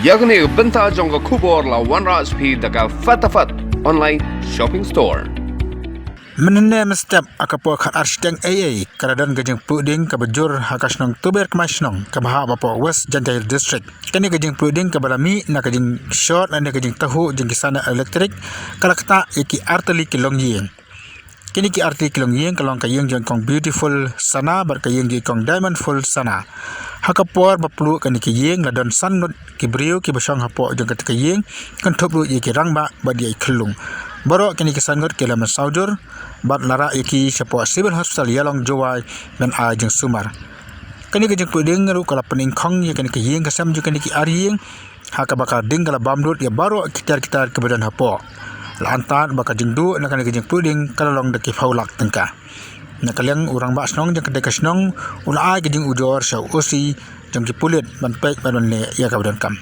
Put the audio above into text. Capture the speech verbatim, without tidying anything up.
Ïa kane ka bynta jong ka khubor la wanrah sha phi da ka Fatafat Online Shopping Store. Mynhynne mynstep ha ka por khatar shiteng eiei ka la don ka jingpluh ding kaba jur ha ka shnong Tuber Kmai Shnong kaba hap hapoh West Jaintia Hills District. Kane ka jingpluh ding kaba la mih na ka jingshort lane ka jingtahuh jong ki sana elektrik ka la ktah ïa ki artylli ki longïing. Kine ki artylli ki longïing ka long ka ïing jong i kong Beautiful Sana bad ka ïing jong i kong Diamondful Sana. Ha ka por ba pluh kane ka ïing la don san ngut ki briew kiba shong hapoh jong kata ka ïing, kynthup ruh ïa ki rangbah bad ïa i khyllung. Baroh kine ki san ngut ki la mynsaw jur bad la rah ïa ki shapoh Civil Hospital Ïalong Jowai ban ai jingsumar. Kane ka jingpluh ding ruh ka la pynïngkhong ïa kane ka ïing ka sem jong kane ki ar ïing, ha kaba ka ding ka la bam lut ïa baroh ki tiar ki tar kiba don hapoh. La antad ba ka jingduh na kane ka jingpluh ding ka la long da ki phew lak tyngka. Na ka liang u rangbah shnong jong kata ka shnong u la ai ka jingujor sha u O C jong ki pulit ban peit bad ban leh ïa kaba donkam.